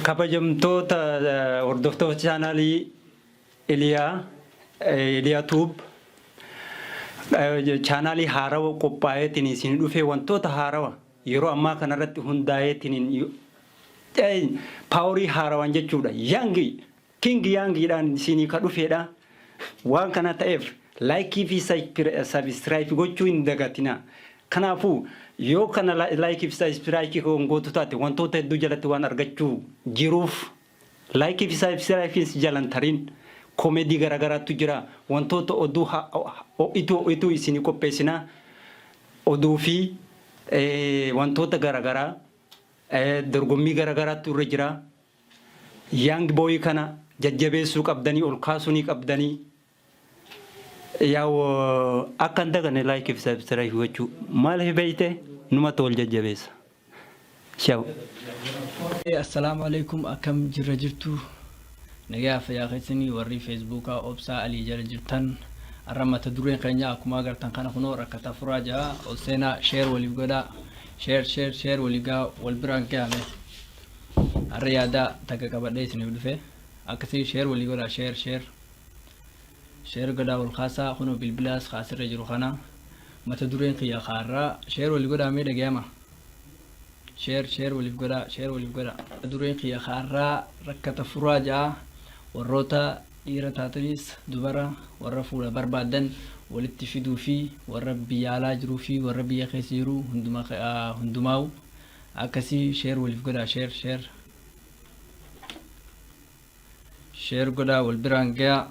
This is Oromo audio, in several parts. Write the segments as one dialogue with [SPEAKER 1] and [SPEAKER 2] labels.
[SPEAKER 1] Kabajamtoota hordoftoota chaanaalii Iliyaa Iliyaa Tuub chaanaalii haarawa qophaa'eetiin isin dhufe wantoota haarawa yeroo ammaa kanarratti hundaa'eetiin paaworii haarawan jechuudha. Yaangi King Yaangiidhaan isinii ka dhufeedha. Waan kana ta'eef laayikii fi sabiskiraayib gochuu hin dagatinaa. Kanaafuu yoo kana laayikii fi sabiskiraayib kan gootu taate wantoota hedduu jalatti waan argachuu jiruuf laayikii fi sabiskiraayibiin si jalan tarin koomedii garaagaraatu jira. Wantoota oduu ho'ituu ho'ituu isinii qopheessinaa. Oduu fi wantoota garaagaraa dorgommii garaagaraatu irra jira. Young boy kana jajjabeessuu qabdanii ol kaasuu qabdanii. Yaw akka hin daganne like fi subscribe gochuu maaliif beeyte numatu wal jajjabeessa. Ciao.
[SPEAKER 2] Assalaamu alaikum, akkam jirra jirtu nagaa fayyaa keessanii warri feesbuukaa Obsaa Alii jala jirtan? Har'a mata dureen keenya akkuma agartan kana kunoo rakkata furaa ja'a. Ol seenaa, share waliif godhaa, share share share waliif gaa wal biraan gahame. Har'a yaada takka qabadhee isiniif dhufe. Akkasii share walii godhaa, share share share godhaa, wal kaasaa. Kunoo bilbilaas kaasirra jiru kana mata dureen kiyya kaarraa. Share walii godhaa mee, dhagayama. Share share waliif godhaa, share waliif godhaa. Mata dureen kiyya kaarraa rakkata furaa ja'a. Warroota dhiira taatanis dubara warra fuudha barbaadan walitti fiduu fi warra biyya alaa jiruu fi warra biyya keessa jiru hunduma hundumaa'u akkasii share waliif godhaa, share share share godhaa, wal biraan gayaa.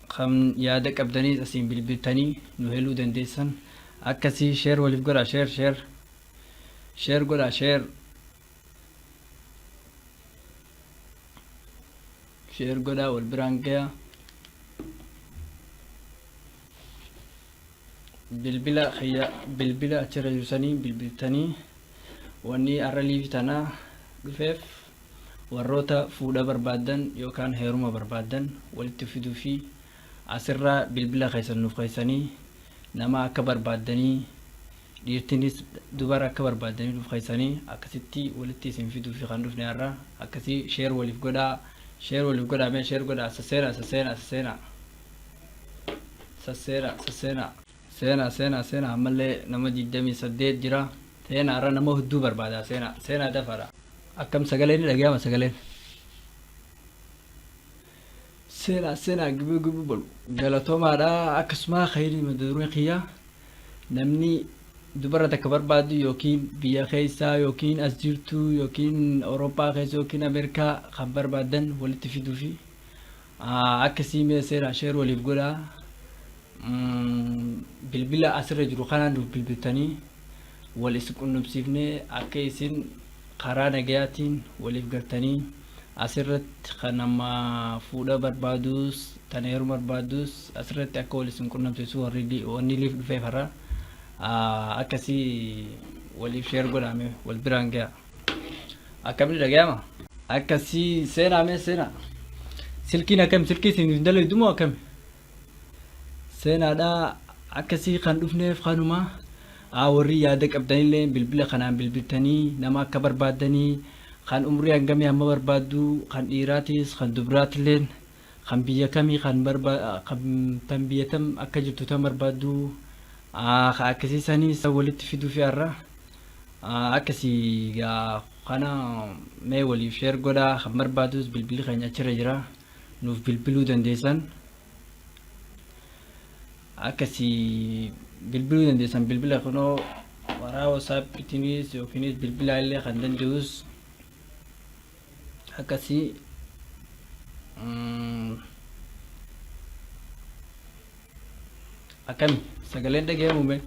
[SPEAKER 2] Kan yaada qabdaniis asiin bilbiltanii nu heluu dandeessan. Akkasii share waliif godhaa, share share share godhaa, share share godhaa, wal biraan gayaa. Bilbila kiyya, bilbila achirra jiru sanii bilbiltanii. Wanni har'a liifi tanaa dhufeef warroota fuudha barbaadan yookaan heeruma barbaadan walitti fiduu fi asirraa bilbila keessan nuuf keessanii nama akka barbaaddanii, dhiirtinis dubara akka barbaaddanii nuuf keessanii akkasitti walitti isin fiduu fi kan dhufne har'a. Akkasii share waliif godhaa, share waliif godhaa mee, share godhaa. Sasseena sasseena sasseena sasseena sasseena seenaa seenaa seenaa. Ammallee nama 28 jira. Seenaa, irra nama hedduu barbaada. Seenaa seenaa dafara. Akkam, sagaleen ni dhagayama? Sagaleen seenaa seenaa gibuu gibuu balu galatoomaadha. Akkasuma khayrii mata dureen kiyya namni dubara takka barbaadu yookiin biyya keessaa yookiin as jirtu yookiin Awurooppaa keessa yookiin Ameerikaa kan barbaadan walitti fiduu fi akkasii mee seenaa, share waliif godhaa. Bilbila asirra jiru kanaan nuuf bilbiltanii wal isin qunnamsiifnee akka isin karaa nagayaatiin waliif gartanii asirratti kan nama fuudha barbaadus tan heeruma barbaadus asirratti akka wal isin qunnamsiisu warri wanni liif dhufeef har'a. Akkasii waliif share godhaame, wal biraan gaya. Akkamni dhagayama? Akkasii seenaa mee, seenaa. Silkiin akkam, silkii isin hin dalaydu moo akkami? Seenaadha, akkasii kan dhufneef kanuma. Warri yaada qabdanillee bilbila kanaan bilbiltanii nama akka barbaaddanii, kan umrii hangamii hamma barbaaddu, kan dhiiraatis kan dubraatilleen, kan biyya kamii kan barba kan tan biyya tam akka jirtu tan barbaaddu ka akkasii saniis walitti fiduu fi har'a. Akkasii gaa kana mee waliif share godhaa. Kan barbaadus bilbilli keenya achirra jira, nuuf bilbiluu dandeessan. Akkasii bilbiluu dandeessan bilbila kunoo karaa WhatsAppitiinis yookiinis bilbilaa illee kan danda'us akkasii. Akkami, sagaleen dhagayamu mee?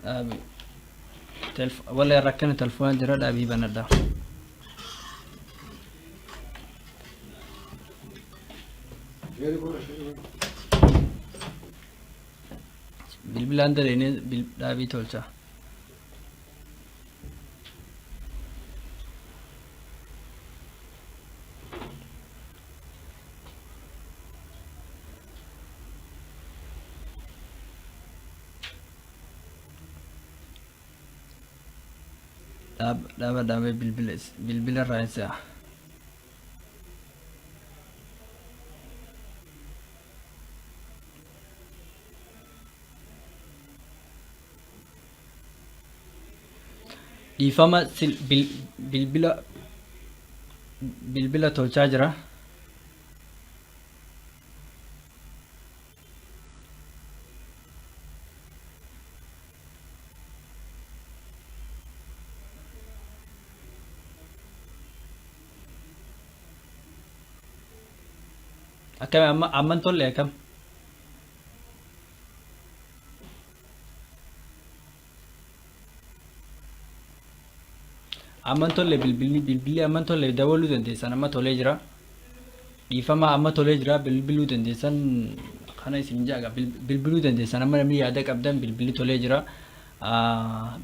[SPEAKER 2] Dhaabi. Wala rakkina telefoona jira, dhaabii banadha. Bilbilaan daleene dhaabii tolcha. Dhaaba dhaabee bilbila bilbila irraa hin se'a. Dhiifama, bilbila bilbila tolchaa jira. Akkami amma amman tolle akkam? Amman tolle, bilbilli bilbilli amman tolle, dabaluu dandeessan, amma tolee jira. Dhiifama, amma tolee jira, bilbiluu dandeessan. Kana isin jaaga bilbiluu dandeessan. Amma namni yaada qabdan, bilbilli tolee jira.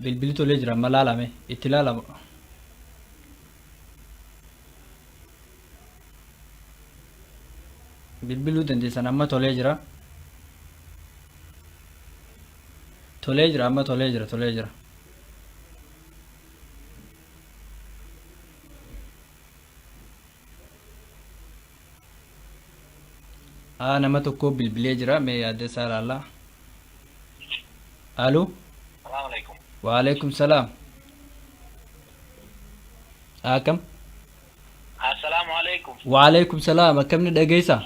[SPEAKER 2] Bilbilli tolee jira, amma laalame itti laalama. Bilbiluu dandeessan, amma tolee jira. Tolee jira, amma tolee jira, tolee jira. Nama tokko bilbilee jira, mee yaada isaa ilaalla. Aloo.
[SPEAKER 3] Salaamu alaikum.
[SPEAKER 2] Waalaikum salaam. Akkam?
[SPEAKER 3] Assalaamu alaikum.
[SPEAKER 2] Waalaikum salaam. Akkamni dhageessa?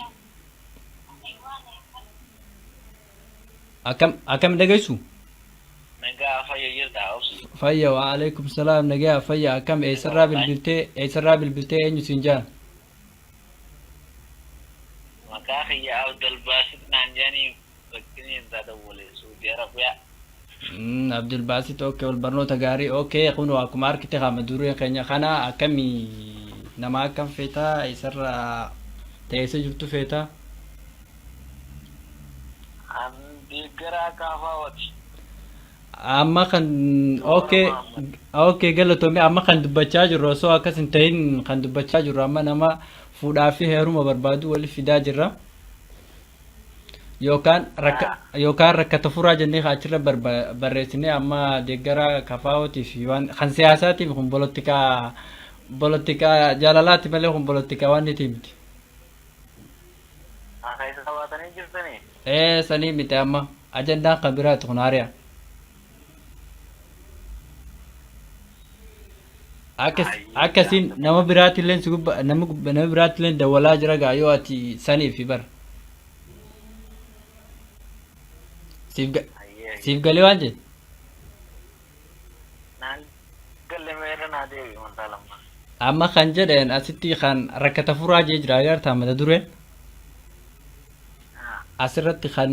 [SPEAKER 2] Akkam akkam dhageessu?
[SPEAKER 3] Nagaa, fayya jirta obsi?
[SPEAKER 2] Fayya, waalaikum salaam, nagaa fayya. Akkam, eessarraa bilbiltee, eessarraa bilbiltee, eenyu siin jaan?
[SPEAKER 3] Maqaa kiyya Abdul Basit naan jedhanii, bakkini irraa dawwale Saudi Arabiyaa.
[SPEAKER 2] Abdul Basit, okay, ol barnoota gaarii. Okay, kunoo akkuma argite qaama dureen keenya kana, akkami, nama akkam feetaa, eessarraa teessee jirtu feetaa?
[SPEAKER 3] An deeggaraa kaafaawati.
[SPEAKER 2] Amma kan okay, galatoomii. Amma kan dubbachaa jirru osoo akkas hin ta'in, kan dubbachaa jirru amma nama fuudhaa fi heeruma barbaadu wali fidaa jirra. Yookaan rakka yookaan rakkata furaa jennee achirra barreessinee. Amma deeggaraa kafaa'ootii fi waan kan siyaasaatiif, kun polotikaa polotikaa jaalalaati malee kun polotikaa waan niti miti.
[SPEAKER 3] Akka isa qabaatanii jirtanii?
[SPEAKER 2] Ee, sanii miti, amma ajandaan kan biraati kun haari'a. Akkas akkasiin nama biraatillee si gubba nama nama biraatillee dawwalaa jira gaa, yoo ati saniif bar. Siif siif galee waan jedhe.
[SPEAKER 3] Naan galle, meerra naa deebi mataa lammaa.
[SPEAKER 2] Amma kan jedheen asitti kan rakkata furaa jee jira, agartaa mata dureen. Asirratti kan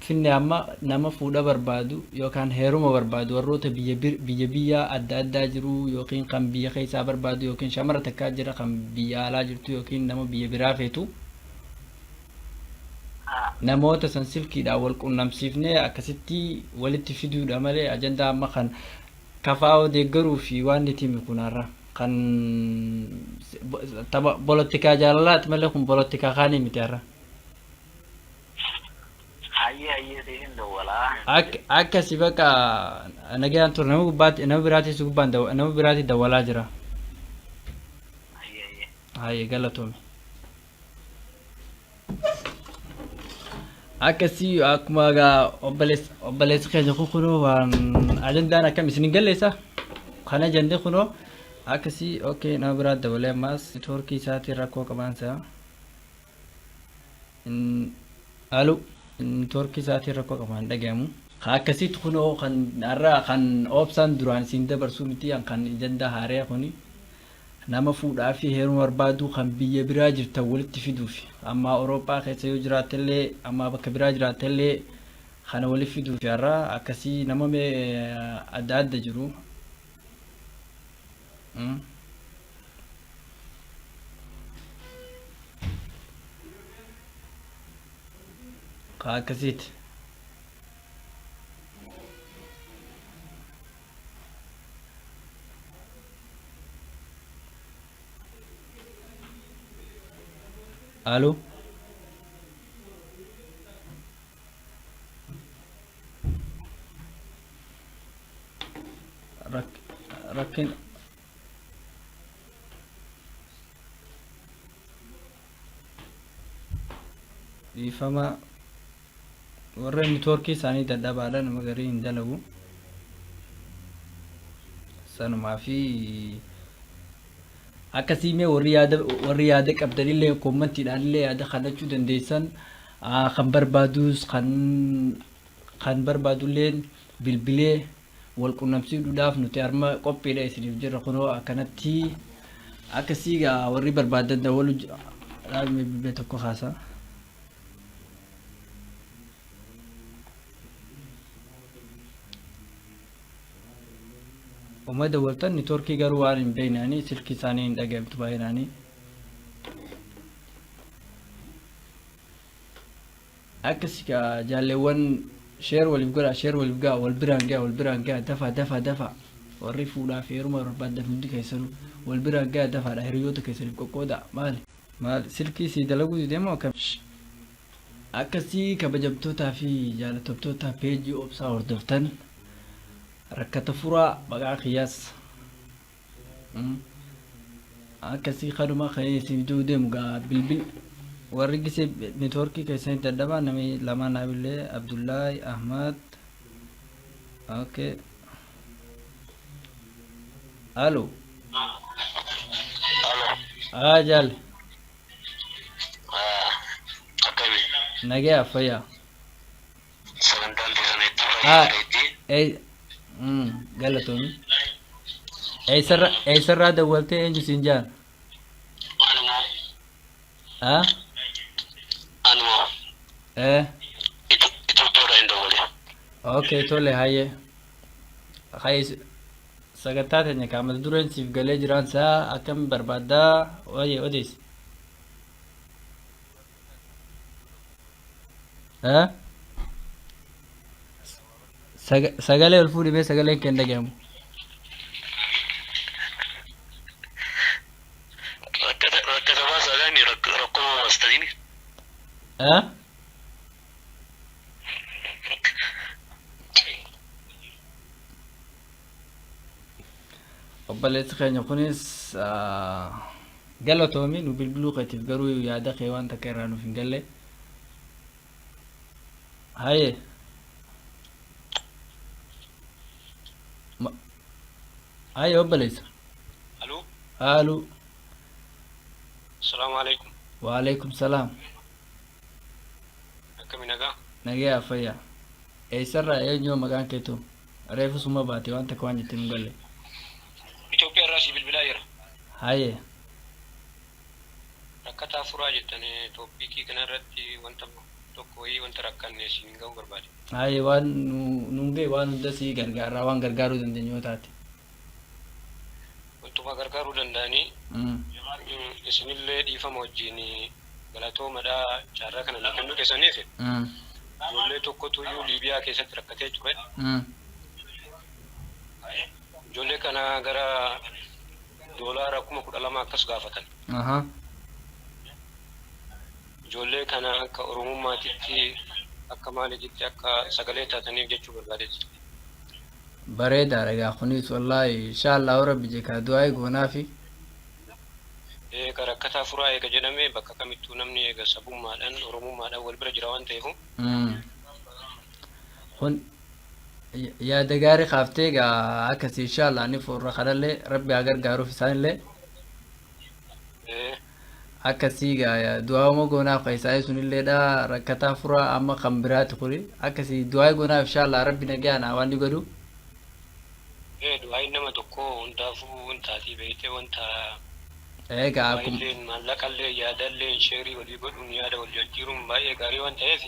[SPEAKER 2] finne amma nama fuudha barbaadu yookaan heeruma barbaadu, warroota biyya biyya biyya adda addaa jiru yookiin kan biyya keessaa barbaadu yookiin shamara takkaa jira kan biyya alaa jirtu yookiin nama biyya biraa feetu, namoota san silkiidhaan wal qunnamsiifnee akkasitti walitti fiduudha malee ajandaa amma kan kafaa'oo deeggaruu fi waan niti himi kun har'a kan tapha polotikaa jaalalaati malee kun polotikaa kaanii miti har'a.
[SPEAKER 3] Hayyee hayyee, siifin dawwalaa.
[SPEAKER 2] Akkasi bakka nagaan ture, nama gubbaatti nama biraatii si gubbaan nama biraatii dawwalaa jira.
[SPEAKER 3] Hayyee hayyee.
[SPEAKER 2] Hayyee, galatoomi. Akkasii akkuma egaa obboleessi keenya kun kunoo waan ajandaan akkam isin hin galleessa kana jennee kunoo akkasii. Okay, nama biraa dabalee ammaas networkii isaatiin rakkoo qabaansa. Alo, networkii isaatiin rakkoo qabaan dhagayamu. Akkasitti kunoo kan har'a kan obsaan duraan isin dabarsuu miti, kan ajandaa haaree kuni nama fuudhaa fi heeruma barbaadu kan biyya biraa jirtan walitti fiduuf. Amma Awurooppaa keessa yoo jiraattellee, amma bakka biraa jiraattellee, kana walitti fiduuf har'a akkasii nama mee adda adda jiru. Ka akkasiiti. Alo. Networkiin dhiifama, warra networkii isaanii dadhabaadha, nama garii hin dalagu. Sanumaa fi akkasii mee warri yaada qabdanillee commentiidhaan illee yaada kadhachuu dandeessan. Kan barbaadus kan barbaadulleen bilbilee wal qunnamsiisuudhaaf nuti harma qophiidha isiniif jirra. Kunoo akkanatti akkasii gaa warri barbaadan dawwalu dhaabime bilbilee tokko kaasa. Uma dawwaltan networkii garuu waan hin beeknaanii silkii isaanii hin dhaga'amtu baay'inaanii. Akkasi gaa jaalleewwan, share waliif godhaa, share waliif gaa, wal biraan gaa, wal biraan gaa, dafa dafa dafa. Warri fuudhaa fi heeruma barbaadan hundi keessanuu wal biraan gaa, dafaadha, hiriyoota keessaniif qoqqoodaa. Maali maali, silkii sii dalaguu didee moo akkam? Akkasii kabajamtootaa fi jaalatamtoota peejii Obsaa hordoftan, rakkata furaa maqaa kiyyaas akkasii kanuma kan isiniif jiru deemu gaa. Bilbil warri gisee networkii keessanitti dadhabaa namni lamaan naabillee Abdullahi Ahmad. Okay, alo.
[SPEAKER 3] Alo.
[SPEAKER 2] Aa, jaal.
[SPEAKER 3] Akkami?
[SPEAKER 2] Nagaya, fayyaa.
[SPEAKER 3] Sagantaan teessan hedduu
[SPEAKER 2] haa
[SPEAKER 3] baay'ee bareeddi.
[SPEAKER 2] Galatoomi. Eessarraa dawwaltee, eenyu siin jaan?
[SPEAKER 3] Anumoo.
[SPEAKER 2] Haa.
[SPEAKER 3] Anumoo. Itoophiyaadhaa hin dawwale.
[SPEAKER 2] Okay, tole, hayyee. Hayyee, sagantaa teenya kaa mata dureen siif galee jiraan saa akkam barbaaddaa wayyee odeessi. Eh? Sagalee ol fuudhi mee, sagaleen kee hin dhagahamu.
[SPEAKER 3] Rakkata baasaadhaan rakkoo baastaniini.
[SPEAKER 2] Eh? Obboleessi keenya kunis galatoomi nu bilbiluu keetiif, garuu yaada kee waan takka irraa nuuf hin galle. Haye. Haye obboleessa.
[SPEAKER 4] Aloo.
[SPEAKER 2] Haaluu.
[SPEAKER 4] Asalaamu alaikum.
[SPEAKER 2] Waalaikum salaam.
[SPEAKER 4] Akkami, nagaa?
[SPEAKER 2] Nagayaa, fayyaa. Eessarraa, eenyu maqaan keetu? Reefu suma baate, waan takka waan jettee nu galle.
[SPEAKER 4] Itoophiyaa irraa si bilbilaa jira.
[SPEAKER 2] Haye.
[SPEAKER 4] Rakkataa furaa jettanii topicii kanarratti wanta tokko wayii wanta rakkanne isin ga'uu barbaade.
[SPEAKER 2] Haye, waan nu nuun ga'e waan hunda si gargaarraa, waan gargaaruu dandeenyu yoo taate.
[SPEAKER 4] Wantuma gargaaruu danda'anii isinillee dhiifama wajjin galatoomadhaa carraa kana nu kennuu keessaniif. Ijoollee tokkotu iyyuu Liibiyaa keessatti rakkatee ture. Ijoollee kana gara $12,000 akkas gaafatan. Ijoollee kana akka Oromummaatitti akka maaliititti akka sagalee taataniif jechuu barbaadeeti.
[SPEAKER 2] Bareedaadha egaa kunis, wallaahi, inshallah rabbi jekaa du'aa goonaafi.
[SPEAKER 4] Eega rakkataa furaa eega jedhame, bakka kamittuu namni eega sabummaadhaan Oromummaadhaan wal bira jira waan ta'eef.
[SPEAKER 2] Kun yaada gaarii kaaftee egaa, akkasii inshallah ni fuurra, kanallee rabbi haa gargaaruuf isaanillee. Akkasii egaa du'aawuma goonaaf kan isaanii sunilleedha. Rakkataa furaa amma kan biraati kuni, akkasii du'aa goonaaf, inshallah rabbi nagaan haa waan ni godhu.
[SPEAKER 4] Du'aayin nama tokko hundaafuu wantaatii beeytee wanta
[SPEAKER 2] Egaa akkum
[SPEAKER 4] du'aayilleen maallaqallee yaadallee share walii godhuun yaada wal jijjiiruun baay'ee gaarii waan ta'eef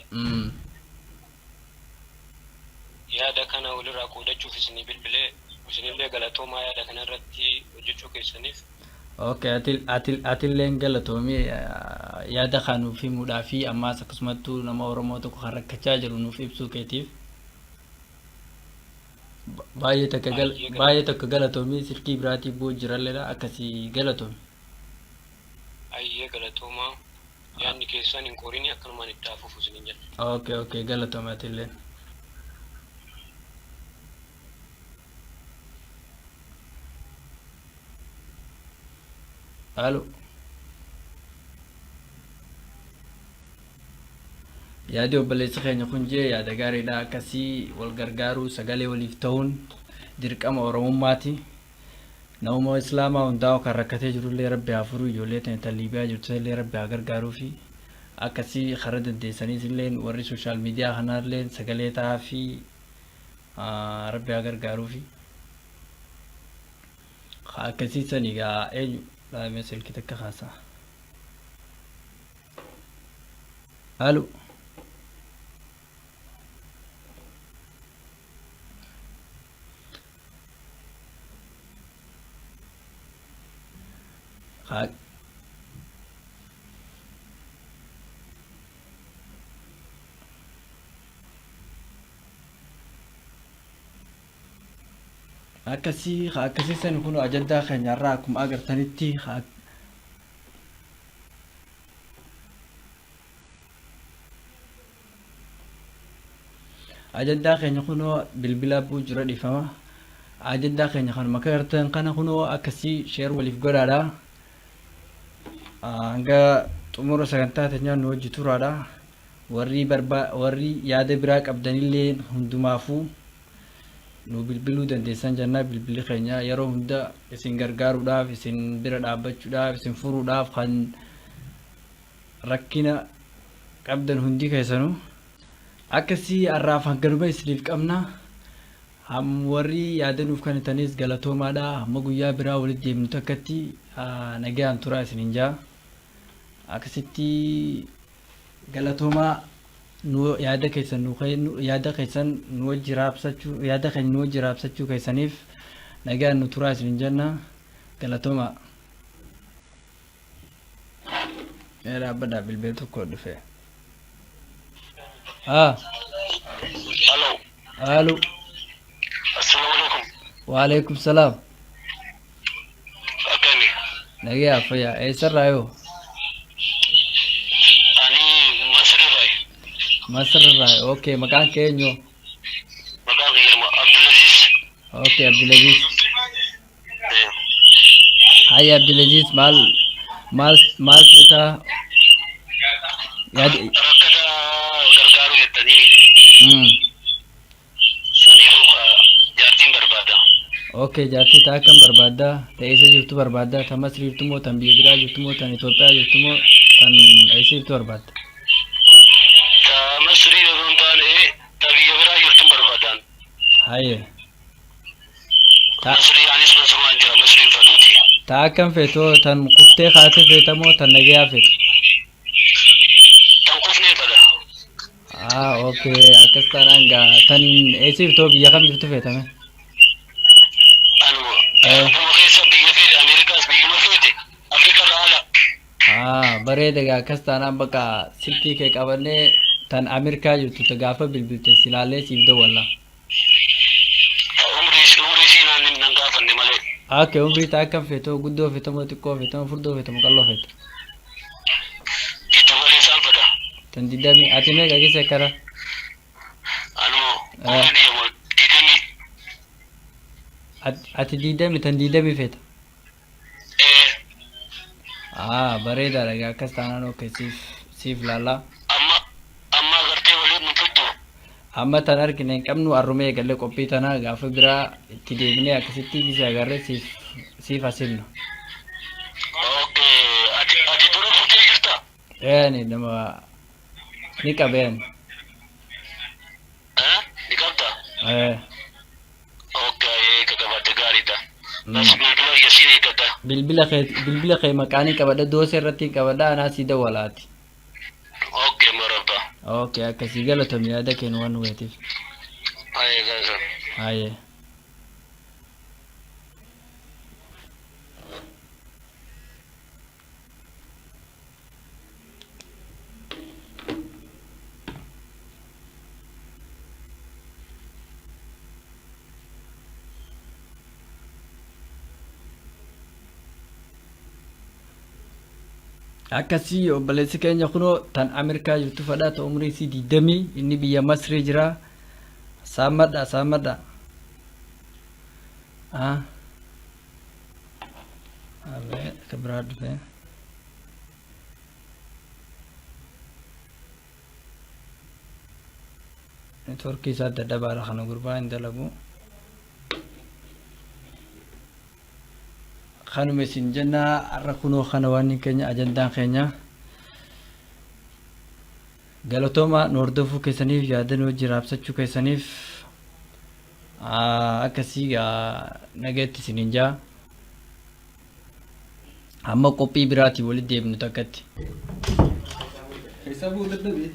[SPEAKER 4] yaada kana walirraa qoodachuuf isinii bilbilee, isinillee galatoomaa yaada kana irratti hojjechuu keessaniif.
[SPEAKER 2] Okay, atilleen galatoomii yaada kan nuuf himuudhaa fi ammaas akkasumattuu nama Oromoo tokko kan rakkachaa jiru nuuf ibsuu keetiif. Baay'ee takka
[SPEAKER 4] Baay'ee
[SPEAKER 2] baay'ee tokko galatoomii, silkii biraatii bu'u jiralleedha, akkasii galatoomi.
[SPEAKER 4] Baay'ee galatoomaa, yaadni keessan hin qorini, akkanumaan itti haa fufu isiniin jedha.
[SPEAKER 2] Okay, galatoomi atilleen. Alo. Yaadi obboleessi keenya kun jee yaada gaariidha. Akkasii wal gargaaruu, sagalee waliif ta'uun dirqama Oromummaati. Namuma Islaamaa hundaa'u kan rakkatee jirullee Rabbi haa furu, ijoollee tana tan Liibiyaa jirtu illee Rabbi haa gargaaruu fi akkasii karaa dandeessaniis illee warri social media kanaallee sagalee ta'aa fi Rabbi haa gargaaruu fi akkasii sani egaa eenyu dhaabee silkii takka kaasaa. Alo. Akkasii akkasii sani kun ajandaa keenya irraa akkuma agartanitti ajandaa keenya kunoo bilbila bu'u jira, dhiifama. Ajandaa keenya kanuma akka agartan kana kunoo akkasii share waliif godhaadha. Hanga xumura sagantaa teenyaa nu wajji turaadha. Warri barbaa warri yaada biraa qabdanillee hundumaafuu nu bilbiluu dandeessan jenna. Bilbilli keenya yeroo hunda isin gargaaruudhaaf, isin bira dhaabbachuudhaaf, isin furuudhaaf kan rakkina qabdan hundi keessanuu. Akkasii har'aaf hanganuma isiniif qabna. Ham warri yaada nuuf kennitanis galatoomaadha. Hamma guyyaa biraa walitti deemnu takkatti nagayaan turaa isiniin jaa. Akkasitti galatoomaa, nu yaada keessan nu yaada keessan nu wajji raabsachuu, yaada keenya nu wajji raabsachuu keessaniif nagayaan nu turaa isiniin jenna. Galatoomaa. Mee dhaabbadhaa, bilbila tokko dhufe. Ah.
[SPEAKER 5] Hello.
[SPEAKER 2] Alo.
[SPEAKER 5] Assalamu alaikum.
[SPEAKER 2] Waalaikum salaam.
[SPEAKER 5] Akkami?
[SPEAKER 2] Nagayaa, fayyaa. Eessarraa yoo?
[SPEAKER 5] Ani Masirraa.
[SPEAKER 2] Masirraa. Okay, maqaan kee eenyu?
[SPEAKER 5] Maqaan kiyya Abdulaziz.
[SPEAKER 2] Okay, Abdulaziz. Hayya Abdulaziz, maal maal maal feetaa? Yaada
[SPEAKER 5] Rakkata gargaaru jettanii saniifuu jaartiin barbaada.
[SPEAKER 2] Okay, jaartii ta'a akkam barbaaddaa? Ta eessa jirtu barbaaddaa? Ta Masrii jirtu moo, tan biyya biraa jirtu moo, tan Itoophiyaa jirtu moo, tan eessa jirtu barbaadda?
[SPEAKER 5] Ta Masrii osoo hin taane ta biyya biraa jirtu barbaadaan.
[SPEAKER 2] Haye. Ta
[SPEAKER 5] Masrii, anis Masrumaan jira, Masriin faduuti.
[SPEAKER 2] Ta akkam feetoo, tan kuftee kaatee feeta moo tan nagayaa feetu?
[SPEAKER 5] Tan kufnee fada.
[SPEAKER 2] Ah, okay, akkas taanaan gaa tan eessa jirtu, biyya kam jirtu feetame?
[SPEAKER 5] Anuma. Akkuma keessa biyya feete, Ameerikaas biyyuma feete, Afrikaa irraa ala.
[SPEAKER 2] Ah, bareeda gaa. Akkas taanaan bakka silkii kee qabannee tan Ameerikaa jirtu ta gaafa bilbilte silaalee siif dawwalla.
[SPEAKER 5] Umrii isii naan nan gaafanne malee.
[SPEAKER 2] Okay, umrii ta akkam feetoo, guddoo feetamoo, xiqqoo feetamoo, furdoo feetamoo, qalloo feeta?
[SPEAKER 5] Giddu galeessaan fada.
[SPEAKER 2] Tan 20. Ati meeqa keessa akkana?
[SPEAKER 5] Anuma umriin iyyamoo 20.
[SPEAKER 2] Ati 20, tan 20 feeta?
[SPEAKER 5] Ee.
[SPEAKER 2] Ah, bareedaadha gaa. Akkas taanaan okay, siif laallaa.
[SPEAKER 5] Amma agartee waliin nu fiddu.
[SPEAKER 2] Amma tan argine hin qabnu. Arrumee eegalee qophii tanaa gaafa biraa itti deebinee akkasitti gisee agarree siif asimna.
[SPEAKER 5] Okay, ati dura fuutee jirta?
[SPEAKER 2] Ee, nama ni qabeen.
[SPEAKER 5] Eh? Ni qabda?
[SPEAKER 2] Ee.
[SPEAKER 5] Okay, ka qabaatte gaariidha. Bas, bilbila yasiin eeggadha.
[SPEAKER 2] Bilbila kee maqaanii qabadha, doosee irratti qabadha, anaa sii dawwalaati.
[SPEAKER 5] Okay, maraba.
[SPEAKER 2] Okay, akkasii, galatoom yaada kennu waan nu weetiif.
[SPEAKER 5] Ayee, gaariidha.
[SPEAKER 2] Haye. Akkasii obboleessi keenya kunoo tan Ameerikaa jirtu fadhaa, ta umrii isii 20, inni biyya Masrii jira. Saammadha, saammadha. Ah. Abee ka biraa dhufe. Networkii isaa dadhabaadha kana gurbaa hin dalagu. Kanuma isin jenna har'a kunoo kana waan keenya ajandaan keenya. Galatooma nu hordofuu keessaniif, yaadannoo jiraabsachuu keessaniif, akkasii nagaatti isiniin jaa. Hamma qophii biraatiin walitti deebinu takkatti.
[SPEAKER 6] Keessaa bu'uu dadhabee.